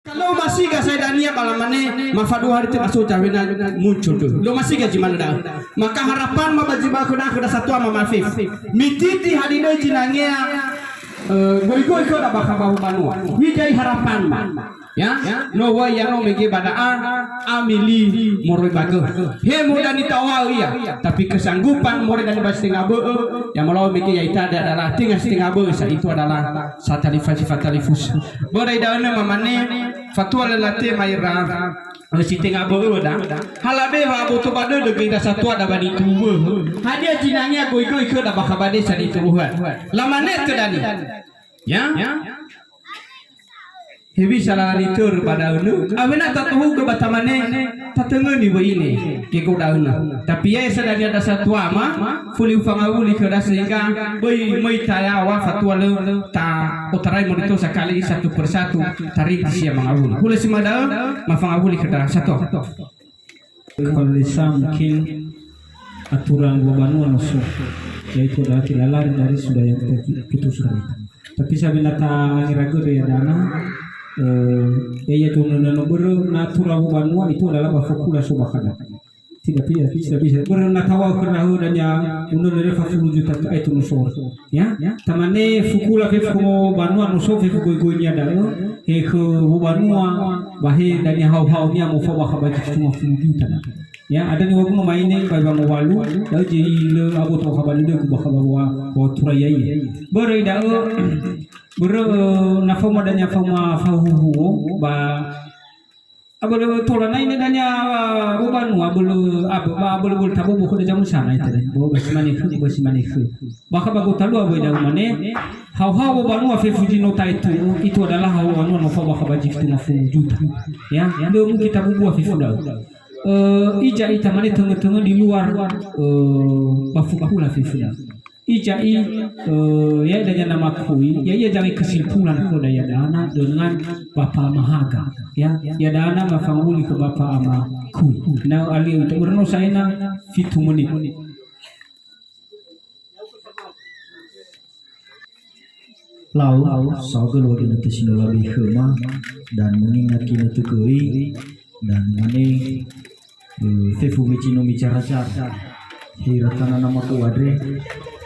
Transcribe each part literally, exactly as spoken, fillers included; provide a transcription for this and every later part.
Kalau masiga sai dania ba lamane, ma fa dua hari te'aso zawena muncul tu. Lo masiga zi manö da'ö. Maka harapan ma ba zi ba khöda, khöda satua ma mafe. Mititi hadidöi zinangea, eh, goigoi khöda bakha ba hubanua. Hiza'i harapan ma. Ya, no wai yano mege ba da'a, amili moroi ba gö. He mo dani ta'owa'ö ia, tapi kesanggupan moroi dani ba stenga bö'ö, ya molawe mege ya'ita adalah tenga stenga bö'ö sa itu adalah satalifa si fatalifus. Börö ida'ö nö mamane, fatua lö latema ira, eh, si tenga bö'ö da. Halabe wa'aboto ba dödö göi ira satua da ba nituwö. Hadia zinangea goigoi khöda bakha ba desa nituwö. Lamane tö dani. Ya? Hewisa lala nitörö ba da'ö nö, awena tatohugö ba tamane, tatöngöni wöi ine, gego da'ö nö. Tapi ya'e sa dania da satua ma, föli ufangawuli khöda sehingga böi möi tayaŵa fatua lö ta'otarai morito sakali satu persatu, tariti sia mangawuli. Hulö si ma da'ö, ma fangawuli khöda satua. Kepala desa mungkin aturan ba banua no so, yaitu adalah tidak lari dari sudah yang kita putuskan itu. Tapi sambil nata ngira gödö ya dana, eh, ya, ya, tu nana börö na aturan ba banua itu adalah ba fukula so ba khöda. Tidak bisa, tidak bisa. Börö na taŵa'ö khöra hö dania, unö lere fa fulu juta tu, eh, tu no so. Ya, tamane fukula fefu banua no so fefu goigoi nia da'ö, he khö banua, ba he dania hao-hao nia mo fa ba khaba jitu ma fulu juta na. Ya, ada ni wagu no maine, ba ba mo walu, da'ö je ilö aboto khaba lö ku ba khaba wa, wa tura ya iya. Börö da'ö, börö, eh, na faoma dania faoma fahuhuo, ba Abölö tola na ine dania, uh, ubanua abölö, ab-, ba abölö-bölö tabobo khöda zamu sana ita deh. Bo basi mane khö, basi mane khö. Bakha ba gotalua wöi da'ö mane, hao-hao ubanua fefu zi no ta'etu'ö, itu adalah hao ubanua no fa bakha ba jitu ma fulu juta. Ya, lö mungkin tabubua fefu da'ö. Eh, ija ita mane töngö-töngö di luar, eh, ba fukula fefu da'ö. Ija'i, eh, ya dania nama kui, ya, ya jangai kesimpulan khö daya dana dengan Bapa Ama Haga. Ya, ya dana mafanguli khö Bapa Ama Kui. Na alio itu urno saena fitu menit. Lau, saohagölö wa dina tesino labi khöma, dan mengingat kina tukui, dan mane, eh, fefu wecino micara-cara. He ira tanö namaku andre,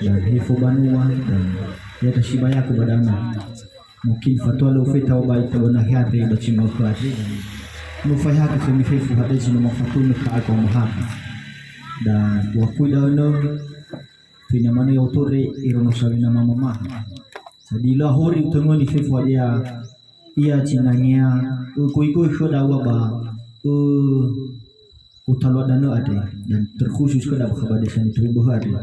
dan he fo banua, dan he ada sibayaku ba dana. Mungkin fatua lö feta wa bai tabana he andre ba cino aku andre, dan no fai haku khömi fefu hadia si no mafatunö ka aku ama haku. Dan wa kui da'ö nö, Fina mane oto re ira no sawina mama maha. Sadi lö ahori utöngöni fefu hadia ia zinangea, ö, goigoi khöda ua ba, ö, utalua danö andre, dan terkhusus khöda bakha ba desa Nitruböhö andre.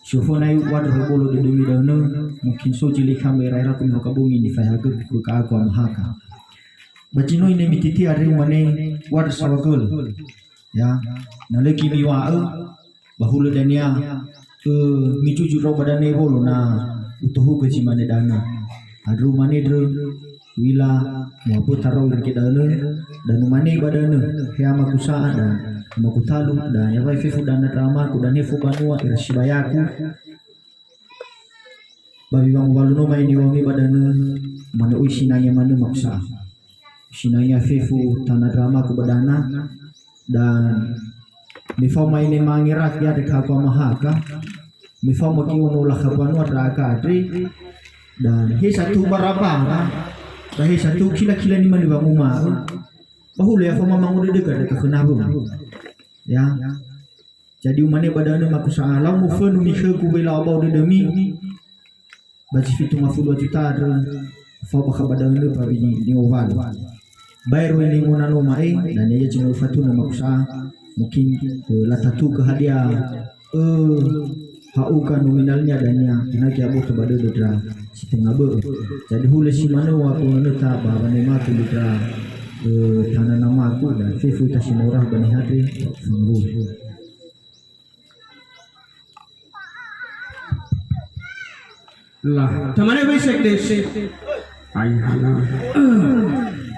Sofo nai wadra bolo dödömi da'ö nö, mungkin so zi lö ikhamba ira-ira ku mihokabungi nifahagö ku ka aku ama haga. Ba zi no ine mititi andre umane wadra saohagölö. Ya, na lö gi miŵa'ö, ba hulö dania, ö, mijuju ndra'o ba dane wolo na utohugö zi mane dana. Andrö mane ndrö, u'ila, mu'aböta ndra'o irege da'önö, dan umane ba da'önö, he amaku sa'a dan amaku talu, dan yawai fefu dana ndra amaku dan he fo banua ira sibayaku. Ba mi wangowalu no mai niŵa'ömi ba danö, mane oi sinangea manö maku sa'a. Sinangea fefu tanö ndra amaku ba dana, dan me faoma ine mangeraki andre ka aku ama haga, me faoma ki ono lakha banua ndra'aga andre, dan he satu bara-bara, dan he satu kila-kila ni mane wanguma'ö, ba hulö ya faoma mangodödöga ndra ka khöna wöma. Ya. Jadi umane ba da'önö maku sa'a, lau mufönu mikhögu wei la'obao dödömi, ba zi fitu ngafulu dua juta andrö, fao bakha ba da'önö ba wini ni'owalu. Baero ini mona no ma'e, dan ya zi no fatunö maku sa'a, mungkin, eh, latatugö hadia, eh, ha'uga nominalnya dania, ena'ö aboto ba dödö ndra si tenga bö'ö. Jadi hulö si manö wa pengenöta ba wanemagu ndra, eh, tanö namaku dan fefu ita si morah ba niha andre, fanggu. Lah, tamane wei sekdes. Ayahana.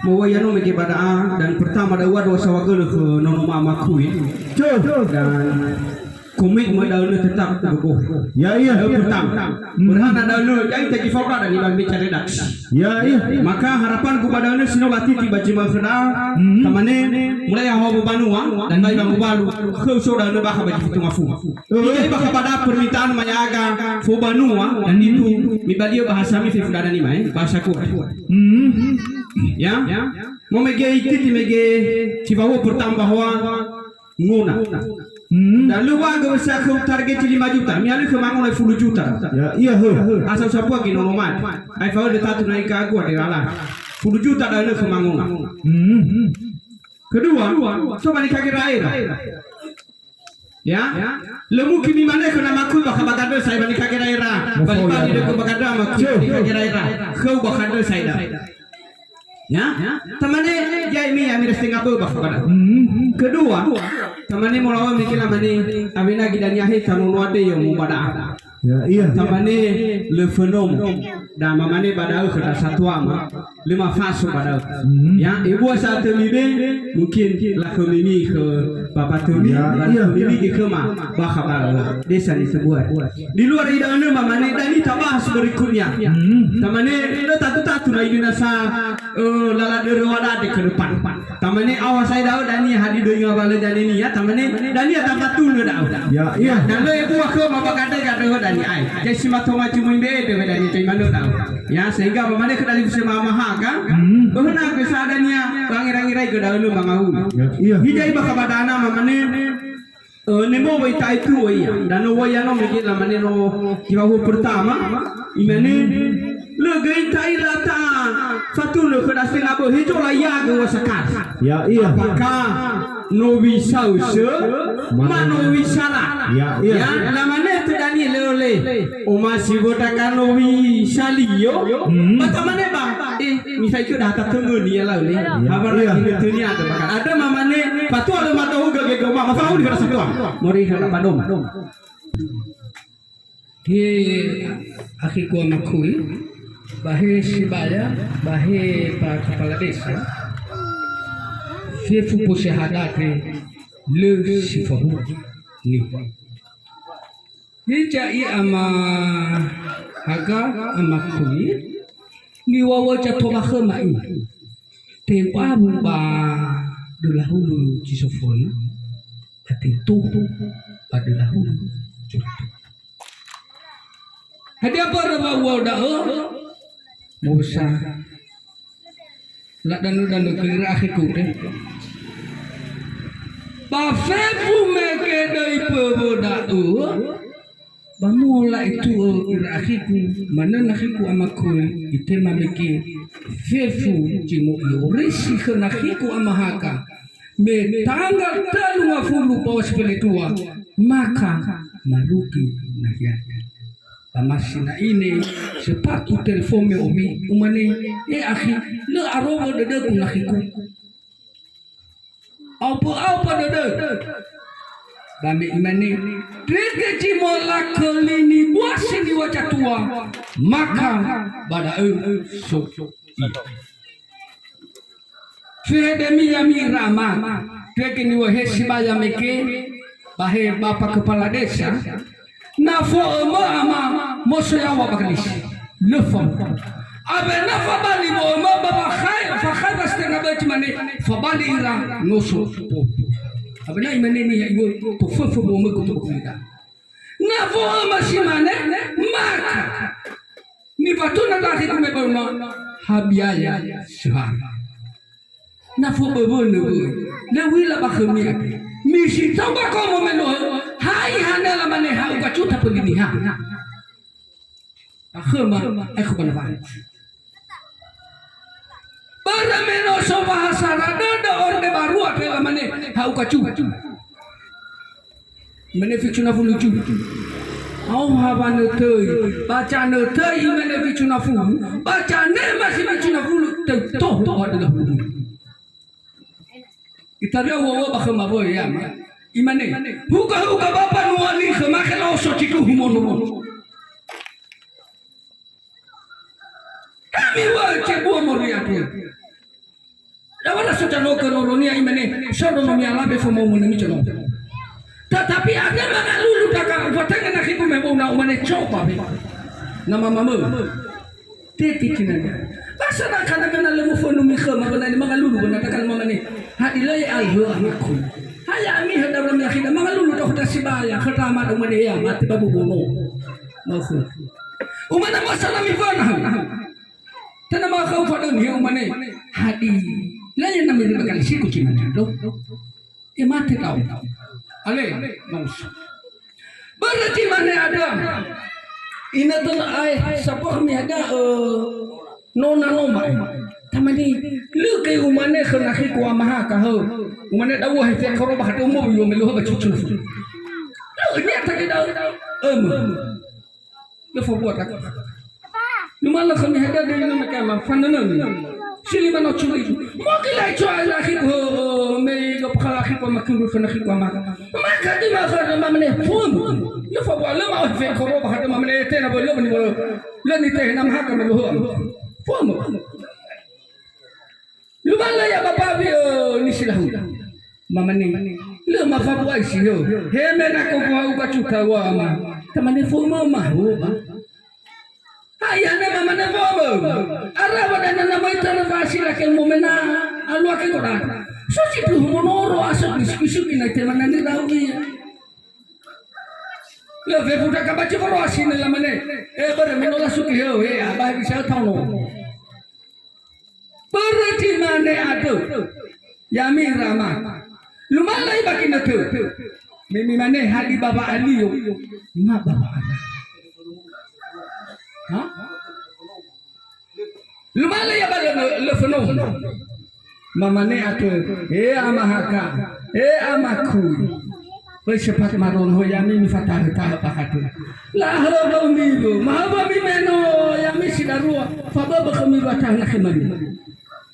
Mowai ano mege ba da'a, dan pertama da'ö wadra saohagölö khö nono mama kui. Dan Komitmen daunö tetap teguh. Ya, iya. Daunö tetap. Hmm. Berhana daunö, jadi tagi forda dan ibang bicara redaksi. Ya, iya. Maka harapanku ba daunö si no latiti ba jemaah khöda, hmm, tamane mulai hawa banua, dan bai bangu balu, khöu so daunö bakha ba jifitu mafu. Eh. Jadi bakha ba da permintaan mayaga fo banua, dan itu mibalia bahasa mi fefu dana ni mai, bahasa kuat. Hmm. Ya. Mo mege ititi mege si bahwa pertama bahwa ngona. Hmm. Dan lö wa'ögö wesa khöu target lima juta, mihalö khö mangona fulu juta. Ya, iya, hö. Asal sapua gino nomat. Ai fa'ödö tatu naik ke aku ada lala. Fulu juta dan lö khö mangona. Hmm. Kedua, coba nikage raera. Ya. Lö mungkin mimane khö namaku bakha ba gandrö sai ba nikage raera. Bali-bali dökö ba gandrö amaku nikage raera. Khöu ba gandrö sai da. Ya, tamane, ya, imi, ya, mira setengah bö bakha ba. Hmm. Kedua, tamane molawa mege lamane, awena gidania he tanono ade yo mo ba da'a. Ya, iya. Tamane lö fönomo. Da mamane ba da'ö khö da satuama, lö mafaso ba da'ö. Hmm. Ya, ebua sa'atö mibe, mungkin lakhö mimi khö bapa tömi, ya, lakhö iya, mimi iya, ge khöma bakha ba desa ni sebuah. Di luar ida'ö mamane dani tabahas berikutnya. Hmm. Tamane lö tatu-tatu na idina sa Eh, lala dörö wadade ke depan. Tamane awas ai da'ö dania hadia döi ngawalö dania, tamane dania tafatunö da'ö. Ya, iya. Dan lö ebua khöma ba gandrö-gandrö dania ai. Jadi si mato maju mui mbe'e döi dania tai manö da'ö. Ya, sehingga mamane khö dalifusö mamaha, kan? Hmm. Böhö na gö sa dania, bangerangerai gö da'ö lö mangaulu. Ya, iya. Hijai bakha ba dana mamane, Eh, nemo wai ta'e tuo ia. Danö wai ano mege lamane no iwahu pertama, imane, lö göi ta'ila tafatunö khö da setengah bö, hezo laiagö wasakar. Ya, iya. Apakah nowi saösö, ma nowi sala? Ya, iya. Ya, lamane tö dania lö le. Omasi wöda ka nowi salio. Hmm. Ba tamane ba, eh, misalnya dah tatengöni ya lau le. Ya, haba iya, lagi nötöni ada bakal. Ada mamane, fatua lö madohu gage doma, mafahu di kada satua. Mori kada padom. He akhiku amakui, ba he sibaya, ba he pa kepala desa. Fefu pose hadate, lö si fahu ni. Hiza ia ama haga amakui, niŵa'ö zatola khöma i. Tewa'u ba döla hulu zi so föna, ba teu toho ba döla hulu zoloto. Hadia mbörö wa uŵa'ö da'ö? Mosa. Ladanö-danö khöra akhiku te. Ba fefu mege döi böwö da'ö, ba mola itu'ö ira akhiku, manö nakhiku amakui, itema mege fefu zi no i'orisi khö nakhiku ama haga, me tanggal tölu ngafulu Pawa si fele dua, maka marugi nahia. Ba ma sinai ne sepatu telefon me omi, umane, "E akhi, lö arowö dödögu nakhiku. Aopö-aopö dödö." Ba me imane, "Ndrege zi mola khö lini bua si niŵa'ö zatua, maka ba da'ö so ia." Fehedemi ya'ami ira ama, ndrege niŵa'ö he sibaya mege, ba he Bapa Kepala Desa, na fo'ömö ama moso yaŵa ba Galisi. Lö fao. Awena fabali wo'ömö ba fakhae, fakhae ba setengah böi zi mane, fabali ira no so potu. Awena imane niha iŵa'ö, toföfö wo'ömö goto ba gulida. Na fo'ömö si mane, maka. Nifatuna ndra akhiku me böi ma, ha biaya söhara. Na foböwönö wöi, lö u'ila ba khömi andre. Misi tau ba komo me nohö, ha ihana lamane ha uka cuta pöliniha. Ba khöma, aekhu ba nawari. Börö me no so wahasara dödö orde barua andre lamane ha uka cuta. Imane fitu na fulu juta. Aoha wanötöi, ba zanötöi imane fitu na fulu, ba zanema si fitu na fulu, töi toho ba döla hulu. Itaria uŵa'ö ba khöma wöi ya'ama. Imane, "Huka-huka bapa nuali khöma khe laoso zi duhu mono-mono." Kami wa cebua mori aku. Lawala so cano ke noronia imane, so dono mialabe fo mau menemi cano. Tetapi ada mangalu Taka ufatenge nakhiku me bou na umane coba be. Na mamamö. Teti kinanya. Basa na kana gana lemu fonu mi khöma gana ni mangalulu gana taka mamane. Hadi lai alhö anakku. Haya ami hada orang yakhida mangalulu tau ta sibaya khata ma umane ya mati babu bono. Mau khö. Umana masa na mi fana. Tana ma khau fadon hiu mane. Hadi. Lai na mi bakal siku kinanya do. E mate tau. Ale, mausu. Berarti mane ada. Ina tona ai, sapoh mi ada, eh, nona noma. Tamani, lö kai umane khö nakhiku amaha ka hö. Umane daua he fekoro ba hate umo yo melu ba cucu. Lö, ini tak ada. Em. Lö fabua tak. Numala khömi hadia döi na mekama, fanönöni. Si lima no curi. Mogi lai coa nakhiku, me gopakha nakhiku ama kuru khö nakhiku ama. Maka di ma khö ma mane, fuam. Lö fabua lö ma fe koro ba hada ma mane, tena bo lö ni bo. Lö ni teh na mahaka me luhö. Fuam. Lumala ya babawi, eh, ni silahu. Mamane, lö mafabuai si, yo. He me na ko buhau ba cuta wa ama. Tamane fo ma mahu, ba. Hai, ane mamane fo ma. Ara wa dana na mai tana fasi la ke momena, alua ke kora. So si tu monoro aso diskusi na te mana ni dawi. Lö fe futa ka baca foro asine la mane. Eh, bare menola suki, yo, eh, aba bisa taono. Börö zi mane andrö, ya'ami ira ama. Lumala iba ginötö. Me mimane hadi ba wa'alio, ma ba wa'ara. Ha? Lumala ia ba lö, lö fönohu. Mamane andrö, he ama haka, he ama kui. Oi, sepat maron ho ya'ami mifatahö-tahö bakhatö. Lahö ba umiru, mahö ba mimeno ya'ami si darua, faböbö khömi wa taha nakhe mami.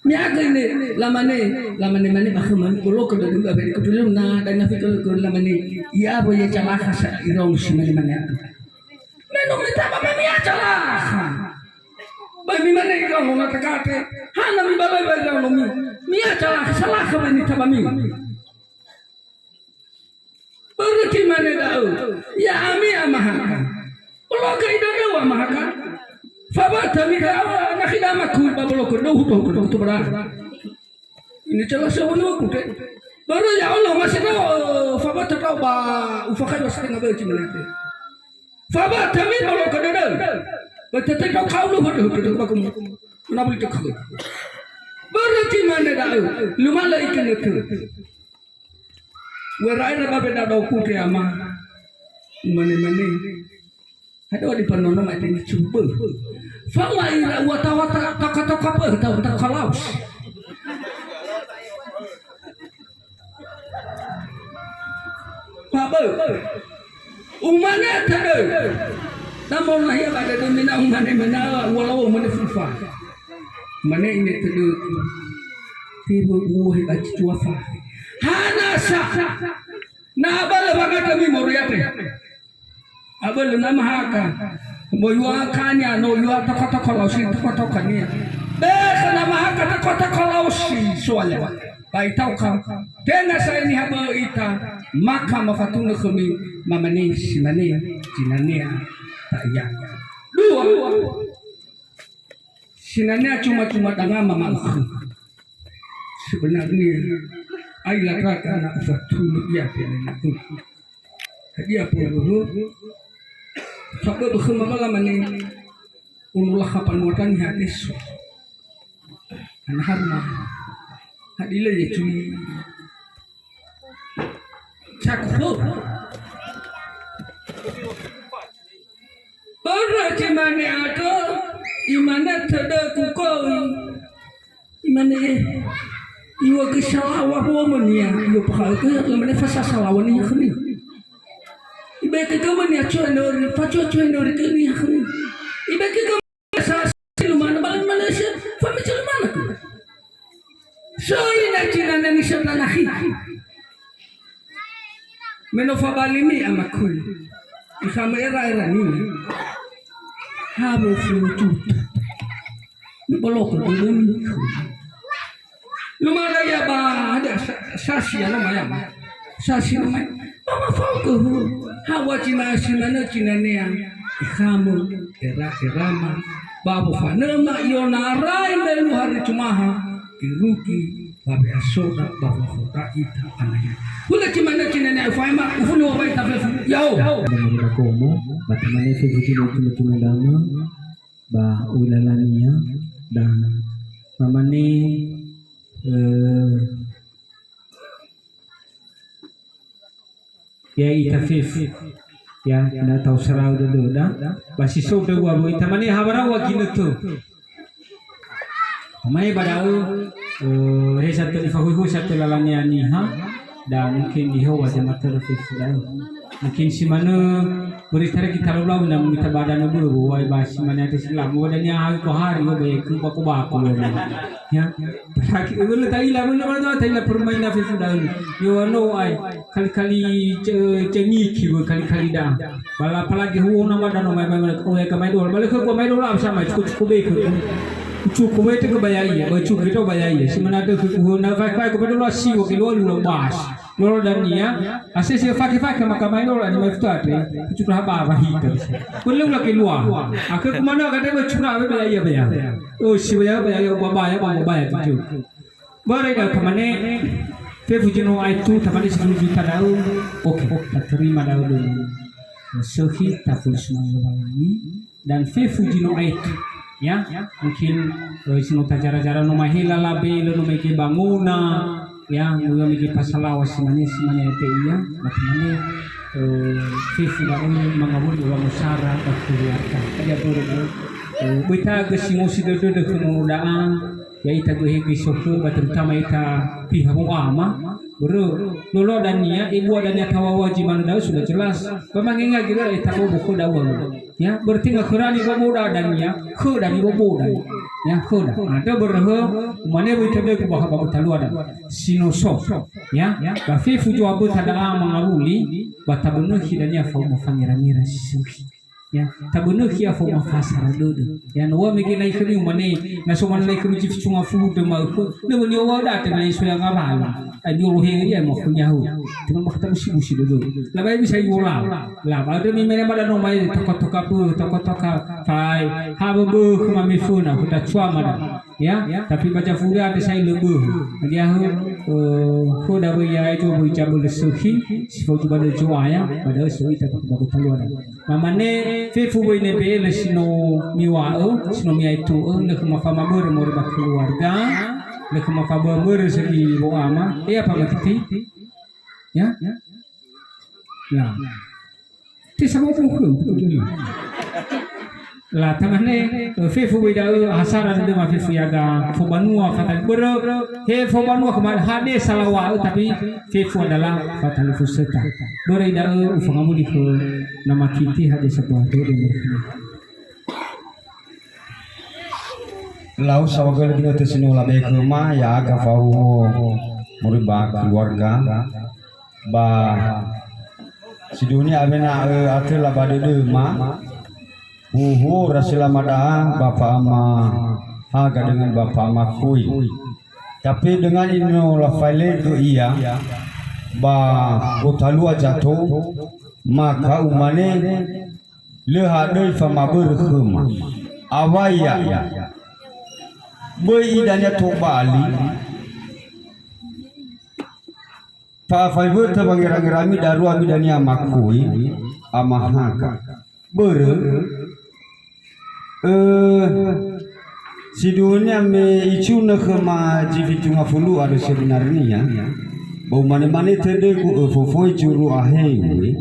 Mi'agö ine, lamane, lamane mane ba khöma, bologö dödömi abedi kutulung na, dan nafi kö lamane, ia bo ia calakha sa iraono si mane mane andrö. Me no mitaba me mi'a calakha. Ba mimane iraono na takate, hana mibalai ba iraono mi, mi'a calakha, salakha ba nitabami. Börö zi mane da'ö, ya'ami ama haka. Bologö idödöu ama haka. Fabötö mi da'ö, nakhi dama kui ba bologö, döhu, döhu, döhu, döhu, bara. Ini jelas ya, wani waktu te. Börö ya Allah, masih döhu, fabötö döhu ba, ufakhai ba setengah bözi mane te. Fabötö mi bologö dödöu. Bötö te döhu kaulu, döhu, döhu, döhu, ba kumu. Kenapa itu kau? Börö zi mane da'ö, lumala ikinötö. Wera-era ba beda dau kuke ama. Mane-mane. Ada di panono ma tini cubö. Fama ira ua tawa ta-, taka-taka apa, tawa taka laus. Fabö. Umane tödö. Namo nahia ba dödö mina umane mena ua lawo umane fufa. Mane ine tödö. Tibu uwe ba cuafa. Hanasa. Na abölö wangata mi moroi andre. Abölö na mahaka. Mo yua kania, no yua toko-toko laosi toko-toko kania. Be na mahaka toko-toko laosi soalnya. Ba itauka. Tenga sa'ae niha bö'ö ita, maka mafatunö khömi mamane si mane zinanea ta'ia. Dua. Sinania cuma-cuma danga mama'ökhö. Sebenarnya, ai ladraga na ufatunö ia pelenaku. Hadia poloho, faböbö khöma ba lamane, ono lakha panua tangi hadeso. Ana harma. Hadile ye cui. Cakho. Ora cemane ato, imane tödö kukoi. Imane, iwa ke salawa ho mania, iyo pakha ke, imane fasa salawa ni khöni. Ibe ke ke mania coe nori, fa coe coe nori ke ni khöni. Ibe ke ke Sa si lumana ba Malaysia, fa me si lumana ku. So ina cina nani sa tanahi. Me no fa balimi ama kui. Isa me era-era ni. Ha me fulu juta. Me boloko dulu ni. Lumana ya ba ada sa-, sasi ya nama ya. Sasi nama. Ba mafaogö hu, ha ua zina'ö si manö zinanea, ikhamö, era-, erama, ba wofanöma ionarai melu hari Jumaha, irugi, ba we'asoda, ba wofoda ita anaya. Hulö zi manö zinanea, ufaema, ufuli wa bai ta fefu, yao. Ba tamane fefu zi manö zinanea, ba ulalania, dan mamane, eh, Ya ita fefu. Ya, na tau sarau dödöda. Ba si so dödöda, ita mane hawara wa ginötö. Mai ba da'ö, eh, reza tö nifahuhu sa tö lalania niha, da mungkin iho wa jama tö fefu da'ö. Mungkin si manö berita lagi talau-lau na mita ba danö bö, wa ba si manö ada silam, wa dania hari ko hari, wa ba ya ku bako-bako, wa ba. Ya. Lagi, eh, le ta'ila, le ta'ila permainan fefu da'ö. Yo, ano, ai. Kali-kali ce-, cengiki wö kali-kali da. Bala apalagi huo nama dano mai, mai, mai, oh, ya, ka mai dola. Bala khö ku mai dola, sama, cukup, cukup be khö. Cukup be tö kö baya ia, ba cukup itu baya ia. Si mana tö khö ku na fai, fai ku mai dola si, wa ke dola lu bas. Dola dania, ase si fake, fake maka mai dola ni mai futa te. Cukup ha ba, ba hita. Ku le ula ke lua. Aku ku mana kata ba cukup ha baya ia, baya. Oh, si baya, baya, baya, baya, baya, baya, cukup. Börö da'ö tamane, fefu zi no aetu tamane si dulu juta da'ö, oke, taterima da'ö dulu. Sökhi tafuli sumange Lowalangi, dan fefu zi no aetu, ya, mungkin, eh, si no tajara-jara no mahela labe, lö no mege bangona, ya, lö no mege pasalawa si mane, si mane aetu ia, ba tamane, eh, fefu da'ö mangawuli wangosara ba keluarga. Hadia börö, eh, böi ta'ögö si ngosi dödöda khö nono da'a, Ya'ita göi-göi sokhö, ba terutama ita pihak wo'ama, börö, lolo dania, ebua dania tawawa zi manö da'ö sudah jelas. Ba mangenge göi ita bobo khöda ualu. Ya, berarti tenga khöra niboboda dania, khöda niboboda. Ya, khöda. Ada börö hö, umane wöi tödögu ba, ba gotaluada. Si no so. Ya, ba fefu zoa böta da'a mangawuli, ba tabönökhi dania faoma fangira-ngira si sökhi. Ya, tabönökhi ia faoma fasara dödö. Ya, no wa mege nai khömi umane, na so mane nai khömi zi fitu ngafulu döma ökhö, na wöni owa date nai so ya ngawala. Ai, niolo he ia ma khömi ahu. Tema ba kata busi-busi dödö. Labai bisa iwola. La, ba demi mene mada no mai toka-toka bö, toka-toka. Fai, ha bö bö khöma meföna, khöda cuama da. Ya, tapi baca fura ada sai lebih. Dia, eh, khöda bö ya itu bö jabö le sökhi, si faudu ba le joa ya, pada sökhi tapi ba gotaluada. Mamane fefu wöi ne be'e lö si no miŵa'ö, si no mi'aetu'ö, lö khöma famabörö moroi ba keluarga, lö khöma fabörö segi wo'ama. Eh, apa makiti? Ya? Ya. Te sama khöu. La tamane, eh, fefu wöi da'ö, hasara dödöma fefu yaga fobanua fatal börö, he fobanua kemarin hade salawa'ö tapi fefu adalah fatalifusöta. Börö ida'ö ufangamuli khö Nama Kiti hade sebuah dödö. Lau sawaga lebih atas ini ola be khöma, ya, aga fauhu moroi ba keluarga. Ba si dunia awena, eh, atöla ba dödöma, huhuo ra selama da'a Bapa Ama Haga dengan Bapa Ama Khoi. Tapi dengan ino lafaelege ia ba gotalua zato, maka umane lö hadöi famabörö khöma. Awai ya'ia. Böi idania tobali. Fa'afai wötö wangerangera-Ami darua-Mi dania Ama Khoi, Ama Haga. Börö, eh, si dunia me icunö khöma zi fitu ngafulu andrö sebenarnia, ba umane-mane tödögu öfofoi zuru ahewe.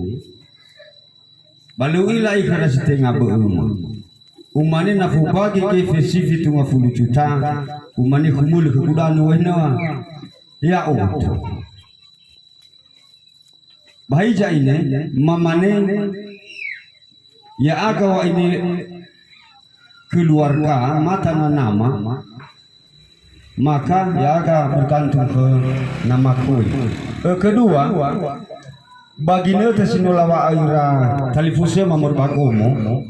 Ba lö u'ila ikhöra si tenga bö'öma. Umane na fobagi gefe si fitu ngafulu juta, umane khumölö khögu danö wehnawa. Ya'odo. Ba hiza ine, mamane, ya'aga wa'ine keluarga mata nanama, maka ya'aga bergantung khö Nama Khoi. Eh, kedua, ba ginötö si no lawa'ö ira talifusöma moroi ba gomo,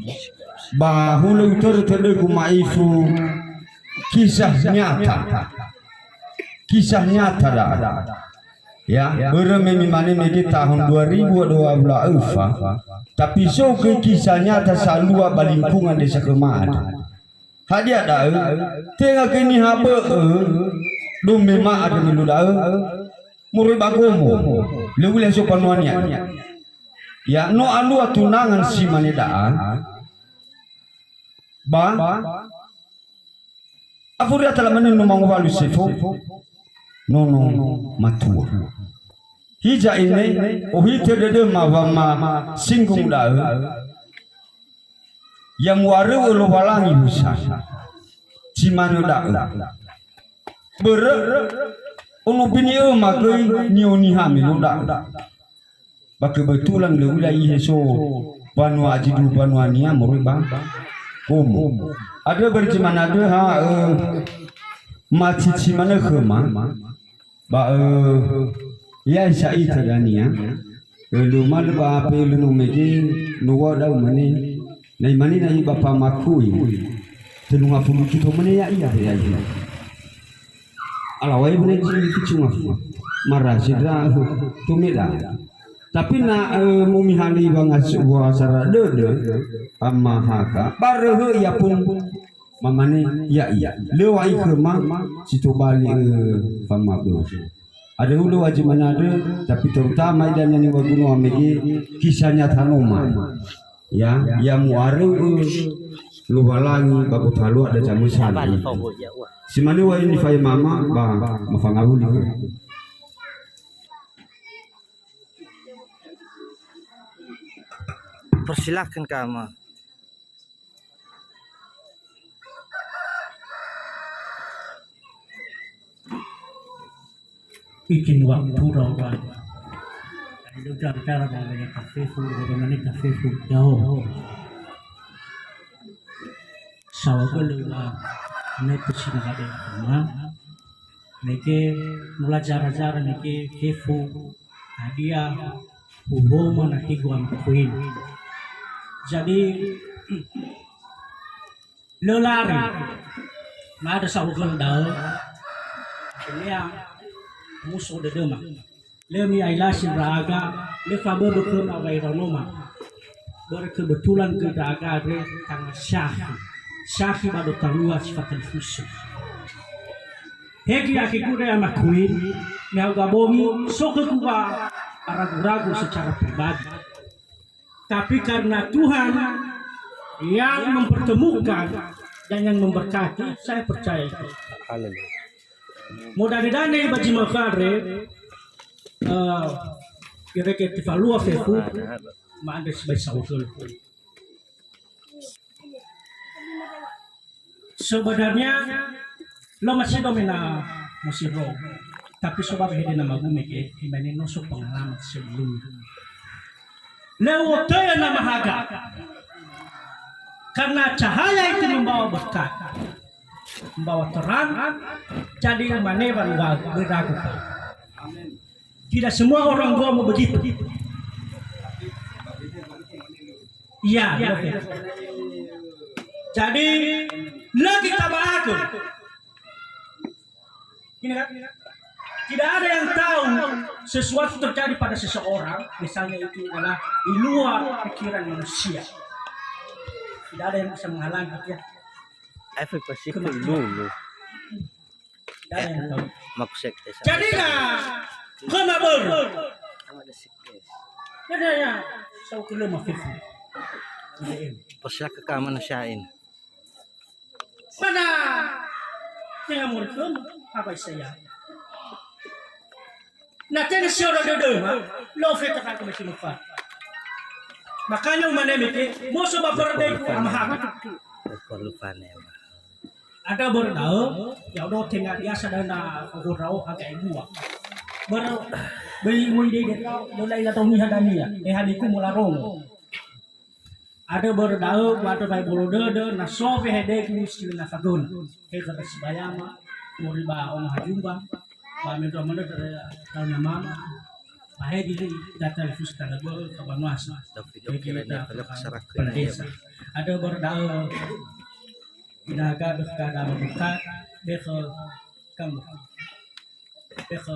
ba hulö utörö tödögu ma'ifu kisah nyata. Kisah nyata da'a. Ya, börö me mimane mege tahun dua ribu dua belas öfa, tapi so göi kisah nyata salua ba lingkungan desa khöma andrö. Hadia da'ö? Tenga göi niha bö'ö, do mema andrö me luo da'ö, moroi ba Gomo, lö u'ila so banuania. Ya, no alua tunangan si mane da'a, ba Afuriata lamane no mangowalu sefo, nono matua. Hiza ine, ohitö dödöma wa ma singgung da'ö, ya mu'aröu'ö Lowalangi wisa, si manö da'ö. Börö, ono bini'öma göi ni'oniha me no da'ö. Ba kebetulan lö u'ila ihe so banua zi du banuania moroi ba Gomo. Andrö börö zi manö andrö ha, ö, macici manö khöma. Ba, ö, ya sa'ita dania. Ö, lö umalö ba ape lö no mege, no wa da'ö mane. Na imane na'i ba famakui. Tölu ngafulu kilo mane ya'i, ya, ya'i. Alawai bune zi ficunga. Mara sidra, ö, tumeda. Tapi na, eh, mumihali wangas-, wasara dödö, ama haga, ba röhö ia pun mamane, ya, ya. Lö wa'i khöma, si tobali, eh, famabu. Ada hulö wajib manadö, tapi terutama ida nani waguno amege, kisah nyata noma. Ya, ya mu'aröu'ö Lowalangi ba gotalua da zamösana. Si manö wa ini fai mama, ba mafangawuli. Persilakan, Kak Ama. Bikin waktu dong, Pak. Kalau cara-cara mau banyak kafe full, mau banyak kafe full. Jauh. Sawa gölö wa netu sinagade ma. Mege mula zara-zara mege fefu hadia huhoma na higu ama kuin. Jadi, lö lari. Ma ada sahugöl da'ö. Akhirnya musuh dödöma. Lö mi'ailasi ndra'aga, lö faböbö khöma wa iraonoma. Börö kebetulan göi ndra'aga andre tanggal syahi. Syahi ba do talua si fatelifusu. Hegi akhi gure ama kuin, mihaoga bongi, so khögu wa ragu-ragu secara pribadi. Tapi karena Tuhan yang mempertemukan dan yang memberkati, saya percaya itu. Haleluya. Modane-dane ba zi mafandre, eh, irege tefalua fefu, ma'andre sibai saohöl. Sebenarnya, lö masido mena musiro. Tapi sebab hede nama gumi ke, imane no so pengalaman sebelumnya. Lewat nama haga. Karena cahaya itu membawa berkat. Membawa terang, jadi mane wa beragu. Tidak semua orang Gomo begitu. Iya, oke. Jadi, lagi tabahagia. Ini kan? Tidak ada yang tahu sesuatu terjadi pada seseorang, misalnya itu adalah di luar pikiran manusia. Tidak ada yang bisa menghalangi dia. Efek pasti dulu. Tidak ada yang tahu. Maksud saya. Jadi lah, kena ber. Ada sikis. Ada ya. Saya kena mafik. Pas ya ke kamar syain. Mana? Tengah murid pun apa saya? Na tenga si ora dödöma, lö feta ka kami sinufa. Makanya umane mete, moso ba börö degu ama haga. Perlu panen. Ada börö da'ö, ya udah tenga biasa dana fogo rao haga ebua. Börö, beli mui dede rao, dola ila tau niha dania, eh, hadiku mula rongo. Ada börö da'ö, börö bai bolo dödö, na so fehedegu si lö nafagöna. He kata sibayama, mori ba Oma Hajumba, ba mendrua manö dari tahun mama, ba he dili data lifus kada börö ka banuasa. Tapi dok kira ni kalau keserakan ya. Ada börö da'ö, inaga deh kada membuka, deh ke kamu. Deh ke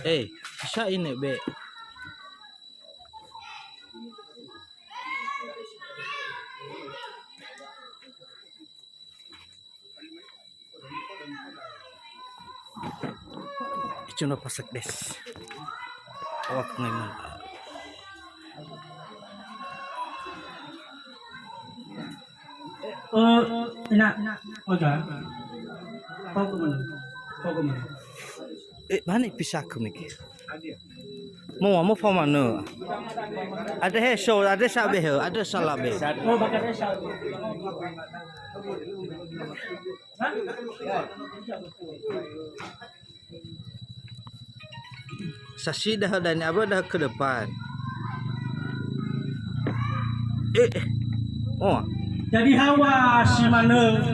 Eh, bisa ini, Be. Icuna pasek des. Awak ngai mantap. Eh, ina, oga. Pokok mana? Pokok mana? Eh, bani pisaku mege. Mo, mo fa manö. Ada he so, ada sa be he, ada sa la be. Oh, bakal ada sa. Sasi dah dan apa dah ke depan. Eh, eh. Oh. Jadi hawa si manö.